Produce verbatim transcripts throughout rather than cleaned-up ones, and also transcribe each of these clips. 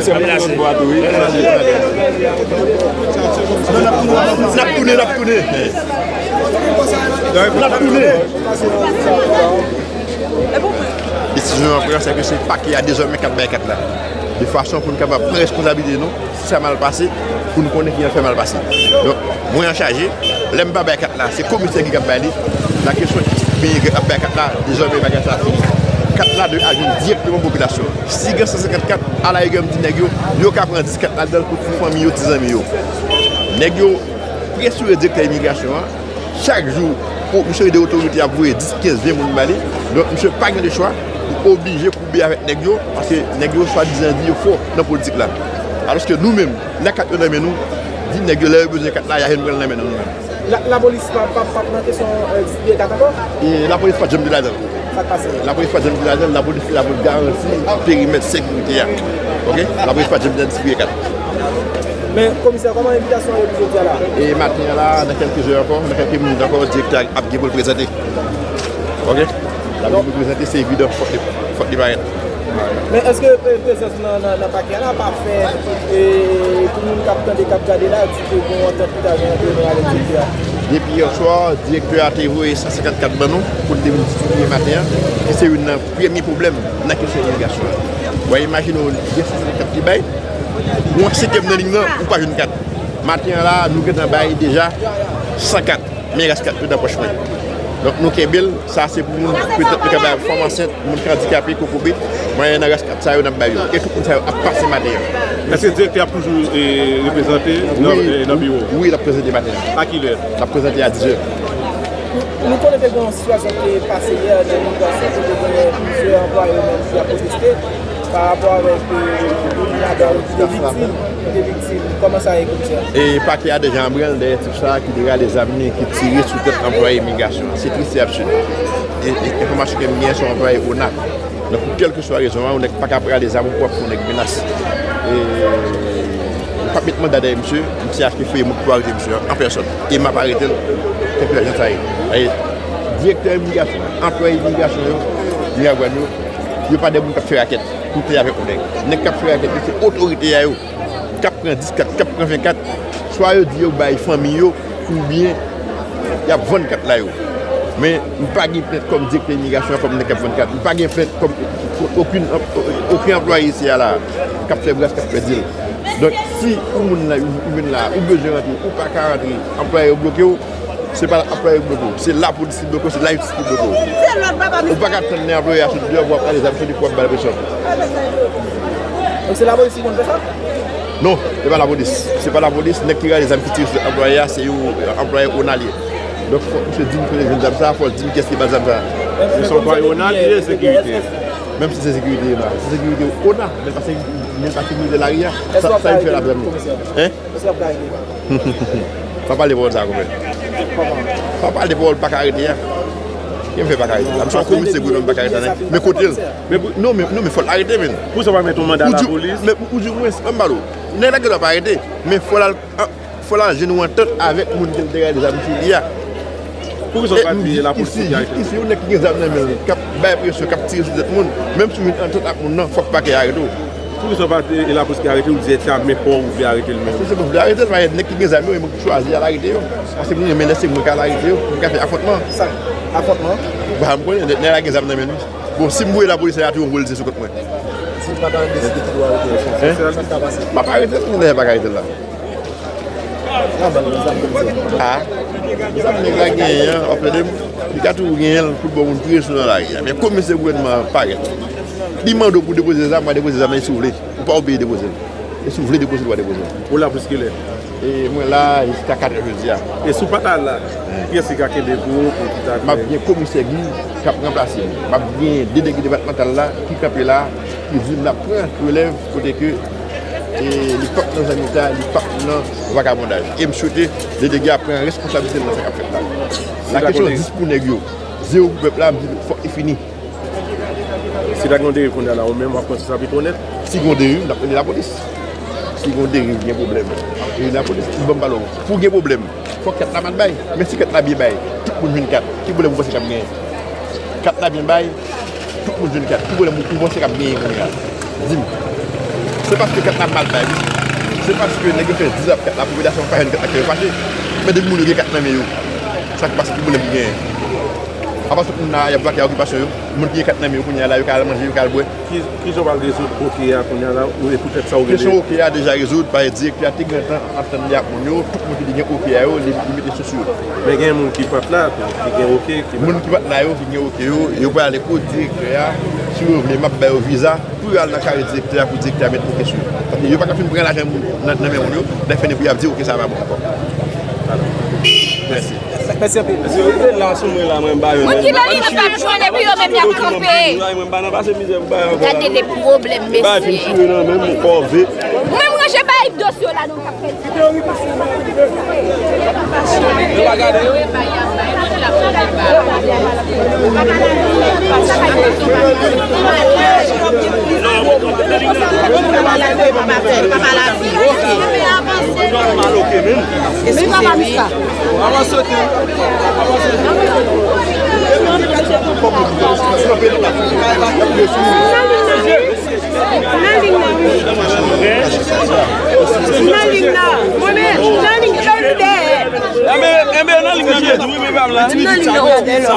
Komisè, mwen lòt bò a tou, wi. N ap tounen, n ap tounen. N ap tounen. Desizyon an pran, se ke se pakè a dezòmè k ap bay kat la. De fason pou n kapab pran responsablite nou, si sa mal pase, pou n konnen ki jan fè mal pase. Donk, mwen an chaje, lè m pa bay kat la, se komisè ki ap bay li. La kesyon ki benyen k ap bay kat la, dezòmè bagay sa fini. Kat la dwe al jwenn dirèkteman popilasyon. Si gen san senkant kat, alarigè m di nèg yo, yo ka pran dis kat ladan l pou, pou fanmi yo, ti zanmi yo. Nèg yo presire direktè imigrasyon an. Chak jou, o-, misye gen de otorite ap voye dis, kenz, ven moun ba li. Donk, misye pa gen lechwa, li oblije koube avèk nèg yo, paske nèg yo swadizan di yo fò nan politik la. Alòske nou menm, lè kat yo nan men nou, di nèg yo lè yo bezwen kat la, y a jwenn pran l nan men nou nou menm. La, lapolis pa, pa, pa nan kesyon, eh, distribiye kat ankò? E lapolis pa t janm te ladan l. Sa k pase? Lapolis pa t janm te ladan l, lapolis se la pou l garanti perimèt sekirite a. Oke? Lapolis pa t janm te distribiye kat. Men, komisè, kòman envitasyon an ye pou jodi a la? E maten an la, nan kèlke zè ankò, nan kèlke minit ankò, direktè a ap gen pou l prezante. Oke? L ap gen pou l prezante, se evidan, fòk li, fòk li parèt. Men èske, e, prezans nan, nan, nan pakè a la pa fè, e, pou moun k ap tande, k ap gade la, di ke gen yon antant ki ta jwenn ant nou avèk direktè a? Depi yè swa, direktè a te voye san senkant kat ban nou pou n te vin distribiye maten an, ki se youn nan premye pwoblèm nan kesyon imigrasyon an. W a imajine w, gen san senkant kat ki bay, ou an senkyèm nan liy nan, ou pa jwenn kat. Maten an la, nou gentan bay deja san kat, men rès kat yo nan pòch mwen. Donk, nou kenbe l, sa se pou moun, petèt nou ka bay fanm ansent, moun ki andikape, kokobe, mwayennan rès kat sa yo n ap bay yo. E tout moun sa yo ap pase maten an. Èske direktè ap toujou, e, reprezante nan, wi, e, nan biwo? Wi, l ap prezante maten an. A kilè? L ap prezante a diz è. Nou konnen te gen yon sitiyasyon ki te pase yè nan imigrasyon, kote genyen plizyè anplwaye yo menm ki ap pwoteste pa rapò avèk, e, youn ladan yo ki te viktim, ki te viktim. Kòman sa ye, komisè? E pakè a deja an branl dèyè tip sa a ki te rale zam li, ki tire sou tèt anplwaye imigrasyon an. Se tris, se absid. E, e enfòmasyon ke m genyen, se yon anplwaye ona. Donk, pou kèlkeswa rezon an, yon nèg pa ka prale zam ou pou ap fè yon nèg menas. E, m p ap met manda dèyè misye, misye achte feye mout pou arete misye an, an pèsòn. E m ap arete l, kèlkeswa jan sa ye. E, direktè imigrasyon an, anplwaye imigrasyon yo, Miragwàn yo, yo pa de moun k ap fè rakèt pou te avèk yon nèg. Nèg k ap fè rakèt yo, se otorite a yo. K ap pran dis kat, k ap pran ven kat, swa yo di yo bay fanmi yo, oubyen y ap vann kat la yo. Men, m pa gen plent kòm direktè imigrasyon an, kòm nèg k ap vann kat. M pa gen plent kòm okenn, okenn anplwaye isi a la, k ap fè bras, k ap fè dil. Donk, si yon moun la, ou vin la, ou bezwen rantre, ou pa ka rantre, anplwaye yo bloke w, se pa anplwaye yo bloke w, se lapolis ki bloke w, se lajistis ki bloke w. Ou pa ka tann lè anplwaye a sot deyò pou w ap rale zam sou li pou w ap ba l presyon. Donk, se lapolis ki konn fè sa? Non, se pa lapolis. Se pa lapolis. Nèg ki rale zam ki tire sou anplwaye a, se yon anplwaye ona li ye. Donk, fòk misye di m kote l jwenn zam sa a, fò l di m kiyès ki ba l zam sa a. Men se yon anplwaye ona li ye, sekirite. Menm si se sekirite ona, se sekirite ona, men pa sekirite, men pa sekirite lari a. Sa, sa yo fè l ap zam yo. Hein? Èske l ap ka regle? Pa pale pawòl sa a, konpè. Pa pale pawòl pa ka arete a. Ki m fè pa ka arete la? M se yon komisè gouvènman pa ka arete la, men kote l? Men pou, non, men, non, men fò l arete, men. Pou sa pa met yon manda lapolis? Men ou, ou di mwen, m ba l ou. Nèg la gen dwa pa arete, men fò l al, an, fò l al jwenn yon antant avèk moun ke l te rale zam sou li a. Poukisa w pa di lapolis pou ki arete l? Isi, yon nèg ki gen zam nan men l, k ap bay presyon, k ap tire sou tèt moun, menm si w jwenn antant ak moun nan, fòk pakè a arete w. Poukisa w pa di lapolis ki arete l, ou di se a men pa w ou vle arete l menm? Paske se mwen vle arete l, paske nèg ki gen zam yo, e mwen ki chwazi al arete yo. Paske mwen renmen lè se mwen k al arete yo, pou m ka fè afwontman. Sa, afwontman? Ba, m konnen, nèg la gen zam nan men l. Bon, si m voye lapolis la, y a toujou voye l se sou kont mwen. Si l pa ta deside kite w arete l, sa k ta pase? M ap arete l, mwen pa ka arete l la. A, zam nèg la genyen an, w ap tande m, li ka toujou genyen l pou l ba w moun tire sou nan lari a. Men komisè gouvènman an parèt. Li mande w pou depoze zam, w a depoze zam nan, e si w vle. Ou pa oblije depoze l. E si w vle depoze l, w a depoze l. Ou la pou kilè? E mwen la jiska katrè jodi a. E si w pa ta la, kiyès ki ka kenbe pou ou, pou ki ta fè? M ap gen komisè Guy k ap ranplase m. M ap gen delege depatmantal la ki kanpe la, ki di m l ap pran relèv kote ke, e, li p ap nan zanmitay, li p ap nan vakabondaj. E m swete delege a pran responsablite l nan sa k ap fèt la. La kesyon dis pou nèg yo, zewo pou pèp la, m di fòk li fini. Si ta gen yon deriv kounye a la, ou menm w ap pran responsabilite w nèt? Si gen yon deriv, n ap rele lapolis. Si gen deriv, gen pwoblèm. E lapolis, ban m pale w. Pou gen pwoblèm, fòk kat la mal bay. Men si kat la byen bay, tout moun jwenn kat. Ki pwoblèm ou panse k ap genyen? Kat la byen bay, tout moun jwenn kat. Ki pwoblèm ou panse k ap genyen kounye a? Di m. Se paske kat la mal bay, wi. Se paske nèg yo fè dizan kat la, popilasyon pa jwenn kat la, kè yo fache. Men depi moun yo gen kat nan men yo, sa k pase, ki pwoblèm ki genyen? Apa tout moun la, y ap vake a okipasyon yo. Moun ki gen kat nan men yo kounye a la, yo ka al manje, yo ka al bwè. Ki, ki jan w pral rezoud oke a kounye a la, ou, e poutèt sa ou rele? Kesyon oke a deja rezoud, paske direktè a te gentan antann li ak moun yo, tout moun ki te gen oke a yo, li, li mete sou sou yo. Men gen moun ki pa t la tou, ki gen oke, ki pa... Moun ki pa t la yo, ki gen oke yo, yo pral ale kot direktè a, si yo vle, m ap ba yo viza, pou yo al nan kare direktè a, pou direktè a mete oke sou yo. Paske yo pa ka fin pran lajan nan, nan men moun yo, lè fini pou y ap di oke sa pa bon ankò. Mèsi. Mèsi anpil. Mesye, yo te la sou mwen la, mwen ba yo. Moun ki nan limit ap jwenn epi yo menm y ap kanpe. Mwen pa nan pase mizè pou ba yo ankò la. Gade de pwoblèm, mesye. Ba fin chire nan menm kòve. Mwen m ranje bay dosye la, nou k ap fè. Yo pa gade yo. Papa la vi, papa la vi. Ok. Nòmal, ok, menm. Eskize wi. Avanse, ok. Nan liy nan, wi. Nan liy nan. Mwen menm, nan liy nan, wi, dèyè. Enben, enben, nan liy nan, wi, men pa m la. Nan liy nan, wi, dèyè.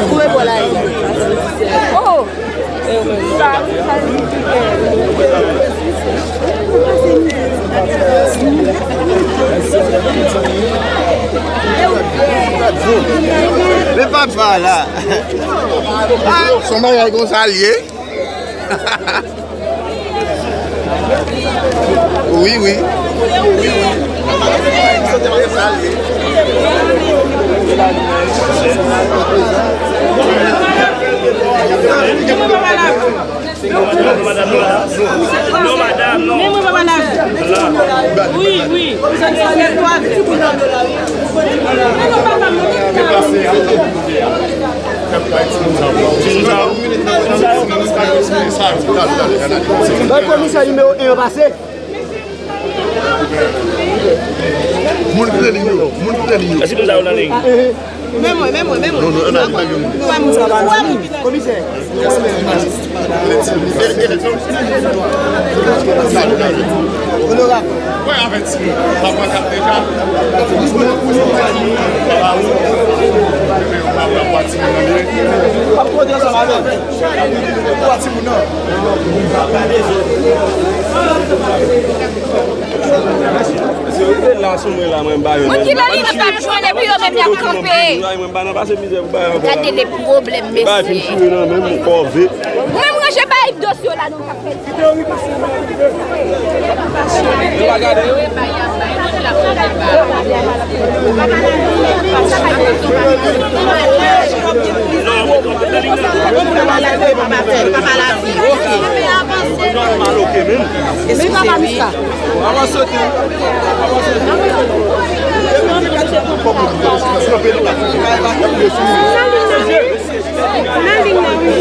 Koupe bò la, wi. Oh! Men papa la. Ah, se yon bagay konsa l ye. Wi, wi. Wi, wi. Non, madanm, non. Non, madanm, non. Men mwen pa madanm. Wi, wi. Bay komisè nimewo en an pase. Moun ki nan liy yo, moun ki nan liy yo. Èske nou ta yo nan liy? Men mwen, men mwen, men mwen. Non, non, ann ale, pa gen moun. Komisè. Onorab. Ap kote ansanm avè m. Pou timoun nan. Mesye, yo te la sou mwen la, mwen ba yo. Moun ki nan limit ap jwenn epi yo menm y ap kanpe. Mwen pa nan pase mizè pou ba yo ankò la. Gade de pwoblèm, mesye. Ba fin chire nan menm kòve. Mwen m ranje bay dosye la, nou k ap fè. Nan liy nan, wi.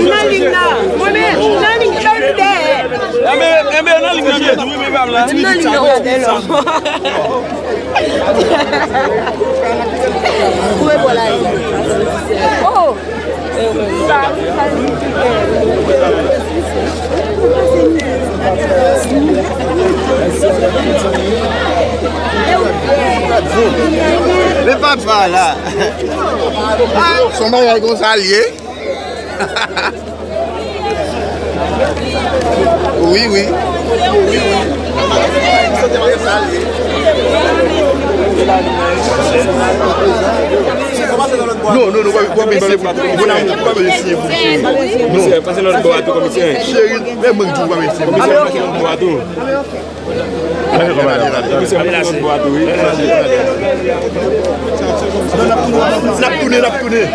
Nan liy nan. Mwen menm, nan liy nan, wi, dèyè. Enben, enben, nan liy nan, wi, men pa m la. Nan liy nan, wi, dèyè. Koupe bò la, wi. Oh! Men papa la. Se yon bagay konsa l ye. Wi, wi. Non, non, non, pa, pa bezwen siyen pou, pa bezwen siyen pou cheri. Non. Komisè, pase lòt bò a tou, komisè. Cheri, men mwen ki di w pa bezwen siyen pou cheri. Komisè, pase lòt bò a tou. Komisè, pase lòt bò a tou, wi. N ap tounen, n ap tounen.